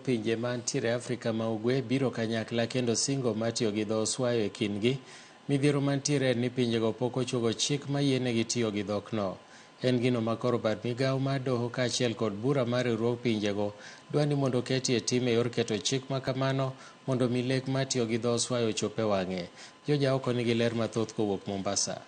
pinje mantiere Afrika ma Ugwe biro kanyakla kendo singo mar tiyo gi dho Oswayo e kindgi. Midhiero mantiere en ni pinjego pok ochuogo chik mayienegi tiyo gi dhokno. En gino ma koro bad migawo mar doho kaachiel kod bura mar riwruog pinjego dwa ni mondo oketie tim e yor keto chik ma kamano mondo mi lek mar tiyo gi dho Oswayo ochop e wang'e. George Aoko nigi ler mathoth kowuok Mombasa.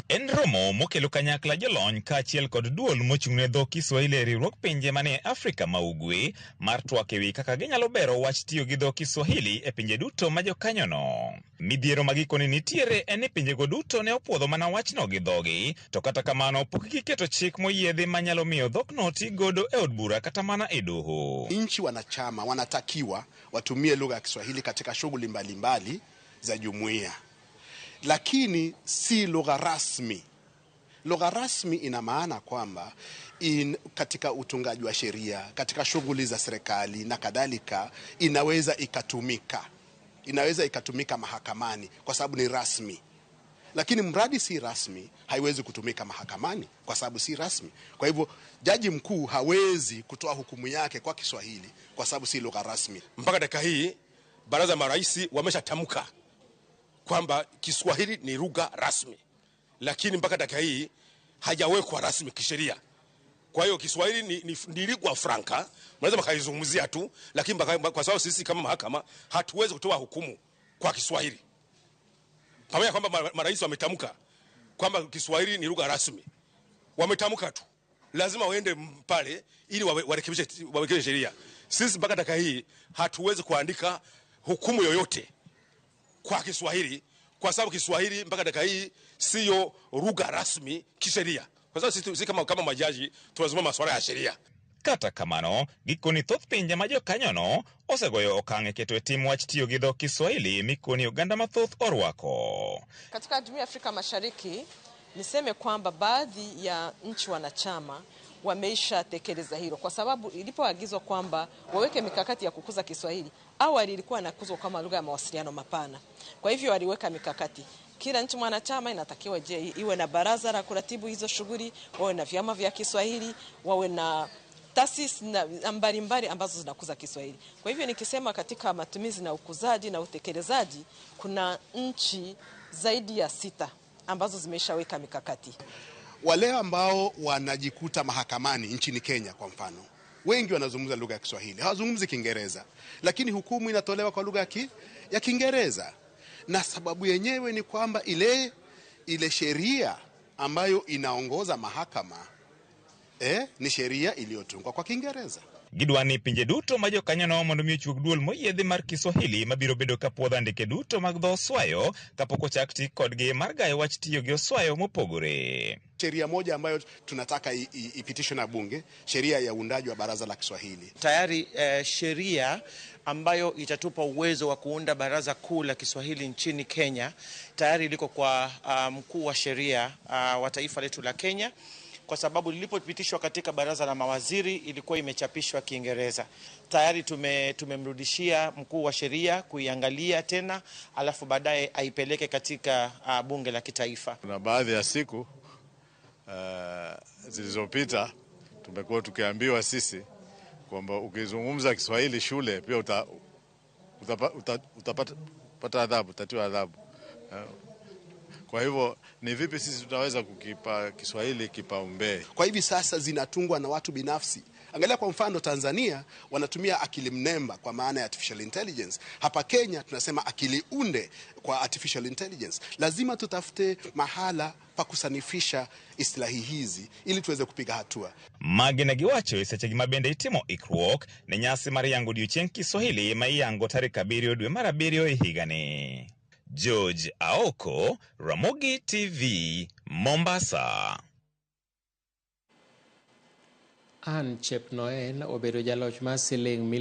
En romo mokelo kanyakla jolony kaachiel kod duol mochung'ne dho Kiswahili e riwruog pinje manie Afrika ma Ugwe mar twak ewi kaka ginyalo bero wach tiyo gi dho Kiswahili e pinje duto ma jokanyono. Midhiero ma gikone nitiere en ni pinjego duto ne opuodho mana wachno gi dhogi, to kata kamano pok giketo chik moyiedhi manyalo miyo dhokno ti godo e od bura kata mana e doho. Nchi wanachama wanatakiwa watumie lugha ya Kiswahili katika shughuli mbalimbali za jumuiya, lakini si lugha rasmi. Lugha rasmi ina maana kwamba katika utungaji wa sheria, katika shughuli za serikali na kadhalika, inaweza ikatumika mahakamani kwa sababu ni rasmi. Lakini mradi si rasmi, haiwezi kutumika mahakamani kwa sababu si rasmi. Kwa hivyo jaji mkuu hawezi kutoa hukumu yake kwa Kiswahili kwa sababu si lugha rasmi. Mpaka dakika hii baraza marais wameshatamka kwamba Kiswahili ni lugha rasmi, lakini mpaka dakika hii hajawekwa rasmi kisheria. Kwa hiyo Kiswahili ni lingua franca, mnaweza mkaizungumzia tu, lakini kwa sababu sisi kama mahakama hatuwezi kutoa hukumu kwa Kiswahili, pamoja kwamba marais wametamka kwamba Kiswahili ni lugha rasmi, wametamka tu, lazima waende pale ili warekebishe sheria. Sisi mpaka dakika hii hatuwezi kuandika hukumu yoyote kwa Kiswahili kwa sababu Kiswahili mpaka dakika hii siyo lugha rasmi kisheria. Kwa sababu sisi kama majaji tunazungumza masuala ya sheria. Kata kamano, gikoni thoth pinje ma jokanyono osegoyo okang' e keto e tim wach tiyo gi dho Kiswahili mikoni oganda mathoth orwako. Katika Jumuiya ya Afrika Mashariki niseme kwamba baadhi ya nchi wanachama wameisha tekeleza hilo, kwa sababu ilipoagizwa kwamba waweke mikakati ya kukuza Kiswahili, awali ilikuwa inakuzwa kama lugha ya mawasiliano mapana. Kwa hivyo waliweka mikakati. Kila nchi mwanachama inatakiwa je, iwe na baraza la kuratibu hizo shughuli, wawe na vyama vya Kiswahili, wawe na taasisi mbalimbali ambazo zinakuza Kiswahili. Kwa hivyo nikisema katika matumizi na ukuzaji na utekelezaji, kuna nchi zaidi ya 6 ambazo zimeshaweka mikakati. Wale ambao wanajikuta mahakamani nchini Kenya kwa mfano, wengi wanazungumza lugha ya Kiswahili, hawazungumzi Kiingereza, lakini hukumu inatolewa kwa lugha ya Kiingereza, na sababu yenyewe ni kwamba ile sheria ambayo inaongoza mahakama ni sheria iliyotungwa kwa Kiingereza. Gidwa ni pinje duto ma jokanyono mondo mi ochuog duol moyiedhi mar Kiswahili mabiro bedo ka puodho andike duto mag dho Oswayo kapok ochak ti kodgi mar gayo wach tiyo gi Oswayo mopogore. Sheria moja ambayo tunataka ipitishwe na bunge, sheria ya uundaji wa baraza la Kiswahili. Tayari sheria ambayo itatupa uwezo wa kuunda baraza kuu la Kiswahili nchini Kenya tayari liko kwa mkuu wa sheria wa taifa letu la Kenya, kwa sababu lilipopitishwa katika baraza la mawaziri ilikuwa imechapishwa Kiingereza. Tayari tumemrudishia mkuu wa sheria kuiangalia tena, alafu baadaye aipeleke katika bunge la kitaifa. Kuna baadhi ya siku zilizopita tumekuwa tukiambiwa sisi kwamba ukizungumza Kiswahili shule pia utapata adhabu, utatiwa adhabu. Kwa hivyo ni vipi sisi tutaweza kukipa Kiswahili kipaumbele? Kwa hivi sasa zinatungwa na watu binafsi. Angalia kwa mfano Tanzania wanatumia akili mnemba kwa maana ya artificial intelligence. Hapa Kenya tunasema akili unde kwa artificial intelligence. Lazima tutafute mahala pa kusanifisha istilahi hizi ili tuweze kupiga hatua. Magi ne giwacho e seche ma bende itimo ikruok ne nyasi mar yango odiochieng' Kiswahili ma iyango tarik 7 dwe mar 7 e higani. George Aoko, Ramogi TV, Mombasa. Ann Chepnoen obedo jaloch mar siling milion